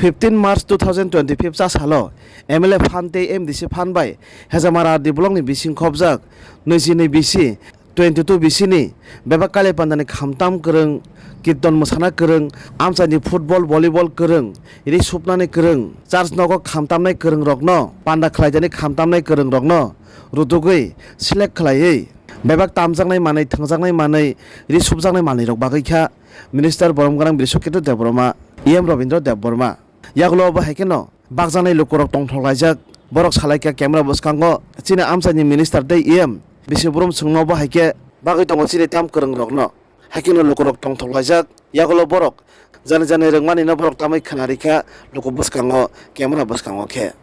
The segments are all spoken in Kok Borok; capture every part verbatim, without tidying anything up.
Fifteen March two thousand twenty-five cha salo M L A phan tei M D C phan bai Hejamara R D block ni bising khobjak nui chi nui B C, twenty-two B C ni bebak kailai pandani khamtam kwrwng, kirton mwsana kwrwng, amchaini football, volleyball kwrwng, ri supnani kwrwng, church nogo khamtamnai kwrwng rokno, panda khlaidani khamtamnai kwrwng rokno rutugwi select khlaiwi bebak tamjaknai manwi, thwngjaknai manwi, ri supjaknai manwi rok bagwi kha Minister Borom Gwnang Brishoketu Debbarma, E M Robindra Debbarma. Yagulo bo hai kheno bakjaknai lukurok tongthok laijak. Borok salai kha camera bwskango chini amchaini minister tei E M bisi brum chwngno bo hai khe bagwi tongo chini tam kwrwng rokno. Hai kheno lukurok tongthok laijak. Yagulo borok jani jani rwngmani no borok tamwi khna rikha luku bwskango camera bwskango khe.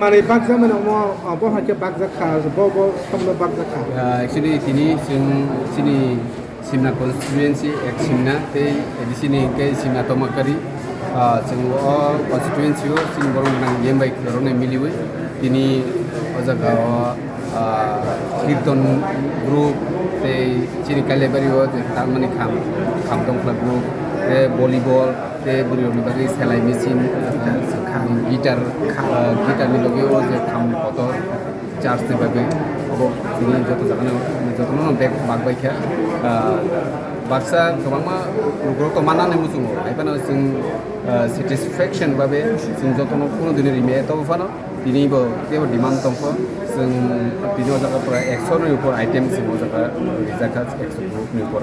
Manwi bakjakmani omo, obo hai khe bakjak kha, bo, bo somno bakjak kha. Ah, actually, tini chwng chini Simna constituency, ek Simna, tei A D C ni hwnkhe Simna Tomakari. Ah, chwng o constituency o chini borok nang yem bai kwrwngni miliwi tini o jaga o, ah, kirton group tei chini Kailaibari o je tamani kham, kham tongphla group, tei volleyball, tei bwrwi rokni bagwi selai machine, guitar, ah, guitar ni logi o je kham kotor, church ni bagwi obo tini joto jagano, jotono bag bag bai kha. Ah, baksa kwbangma lukurok to mannani muchungo, hai phano chwng, ah, satisfaction babe chwng jotono kuno dini rimaya tobo phano tini bo teibo demand tongkho. Chwng tini o jaga pura ekso ni upor item chwng o jaga rijak kha, ekso group ni upor.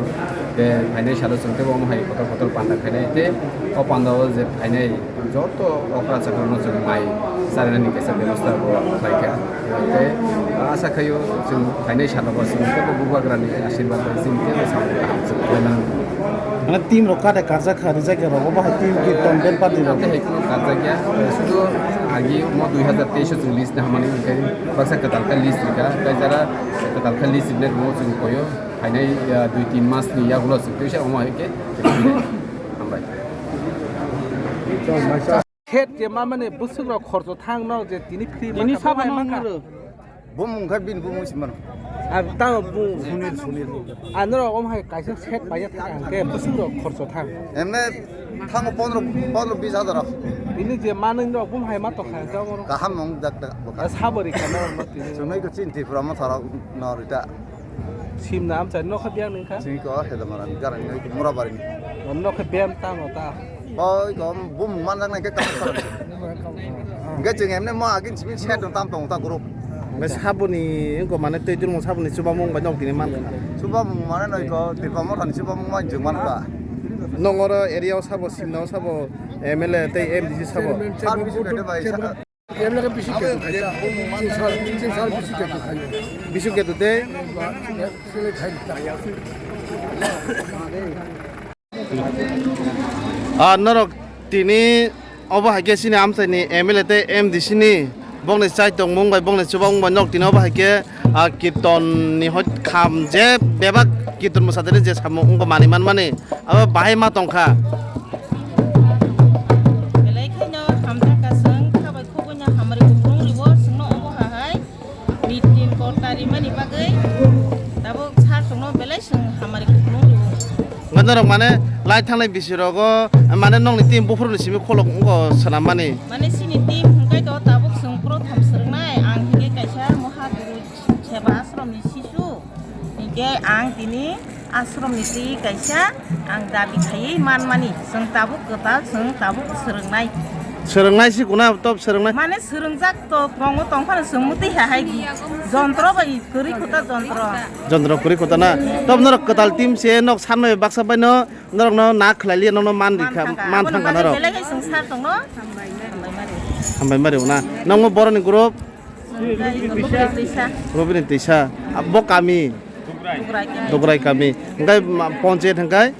Tei phainai salo chwng teibo omo hai kotor kotor panda khainai tei o panda o je phainai joto okra chakra no chwng mai charinani kaisa bebosta bo khlai kha. Tei asa khaio chwng phainai salo bo chwng teibo Bubagrani asirwad bai chwng teibo samung kaham chwng khlai nang. Mane team rok kate karjak kha, rijak ya rok, obo hai team kirtan band party rok. Tei hai kheno karjak ya, sudu agi mo dui hazar teis o chwng list na hamani, hwnkhe baksa kwtal khe list rikha, tei jara kwtal khe list riknai rwngno chwng koio, phainai, ah, dui tin mas ni yagulo chwng teisa omo hai khe. Hambai. Khet je ma mane bwswk rok khorcho thang no je tini free tini manka, sabo bo hai no manka. Bumung khe bini bumung si mano. Ar tamo bumung. Sunil, Sunil. Ar norok om hai kaisa set bai thang khe bwswk rok khorcho thang. Emne thango pondro, pondro bis hajar rok. Bini je manwi rok bum hai ma tokha jamo rok. Kaham nong dak dak. Ar sabo ri kha norok no tini. Chumai ko chin Tripura mo thara no rita. Simna amchai nokha biyang nungkha? Sini ko Hedamara ni garang ni Murabari ni. Nokha biyang tamo ta. Oi ko bumung manjak nai ke kap kap. Hingke chwng emne mo agin simi set tam tong ta group. Hingke saboni wngko mane twi turmo saboni chubamung bai nok tini man. Chubamung mane noi ko Tripura Motha ni chubamung bai jwng man ta. Nongoro area o sabo, Simna o sabo, M L A tei M D C sabo. Service rate bai sa. Emne ke bisi ketu khai ta. Tin sal, tin sal bisi ketu khai. Bisi ketu tei? Sile khai ta. Ah, norok tini obo hai khe chini amchaini M L A tei M D C ni bokni chai tongmung bai bokni chubamung bai nok tini obo hai khe, ah, kirton ni hoi kham je bebak kirton mwsatani je samung wngkha manwi manmani abo bahai ma tongkha. Belai khaino hamjakha chwng, kha bai khugui no hamari kupulung ribo, chwngno obo hai hai meeting korta rimani bagwi tabuk sir chwngno belai chwng hamari kupulung ribo. Norok mane lai thanglai bisi rogo mane nokni team buphuru ni simi kholok wngkha swnammani. Mane chini team hwnkhe to tabuk chwng prothom swrwngnai, ang hinkhe kaisa Mohaguru Seva Ashram ni sisu, hinkhe ang tini Ashram ni twi kaisa ang dabi khaiwi manmani, chwng tabuk kwtal, chwng tabuk swrwngnai. Swrwngnai si kuna top swrwngnai. Mane swrwngjak to kongo tong phano chwng mutwi ha hai jontro bai kwrwi khuta jontro. Jontro kwrwi khuta na. Top norok kwtal team se nok sanmai baksa bai no norok no na khlai liya nok no man rikha, man thangkha norok. Belai hai chwng sir tongno. Hambai mari una. Nokmo boroni group. Rubini Tisa. Rubini Tisa. Ah, bo kami? Dugrai kami. Dugrai kami. Hingkai ma-, ponchayat hingkai?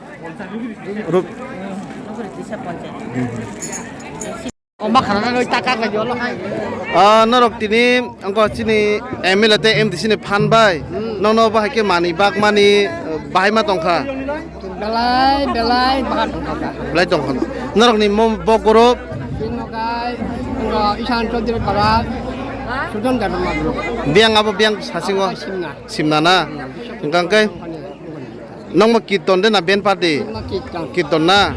Rub- Dugrai Tisa ponchayat. Hmm. Oma khana nang taka ka jolo khai. Ah, norok tini angko chini M L A tei M D C ni phan bai. Hmm. Nono bahai ke mani bak mani, eh, bahai ma tongkha. Belai, belai, bahan tongkha. Belai tongkha. Norok ni mo bok goro. Sino kai, ngo Isan Chaudhary para, Sudan Dharma group. Biang abo biang sasingo. Simna. Simna na. Hingkang kai. Nokmo kirton de na band party? Nokmo kirton. Kirton na?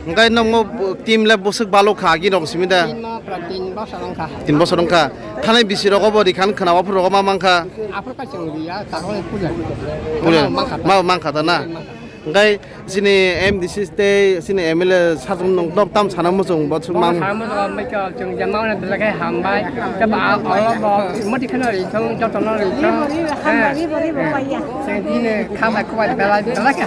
Hingkai nokmo team le bwswk balok kha agi rok simi da? Team no prai tin bosor wngkha. Tin bosor wngkha. Thanai bisi rogo bo rikhan khna waphur rogo ma mankha. Aphur ka chwng riya, ta hoi puja. Puja. Ma mankha ta. Ma mankha ta na? Ma mankha. Hingkai sini M D C tei sini M L A sajwk nung nok tam sana muchung bo suk mang. Bo sana muchung bo chwng jama wngna belai khe hambai. Tei ba ang oro bo moti kheno ri thung, jotono ri thung. Ribo, ribo, hambai, ribo, ribo, paiya. Chwng tini kha bai kubai belai belai khe.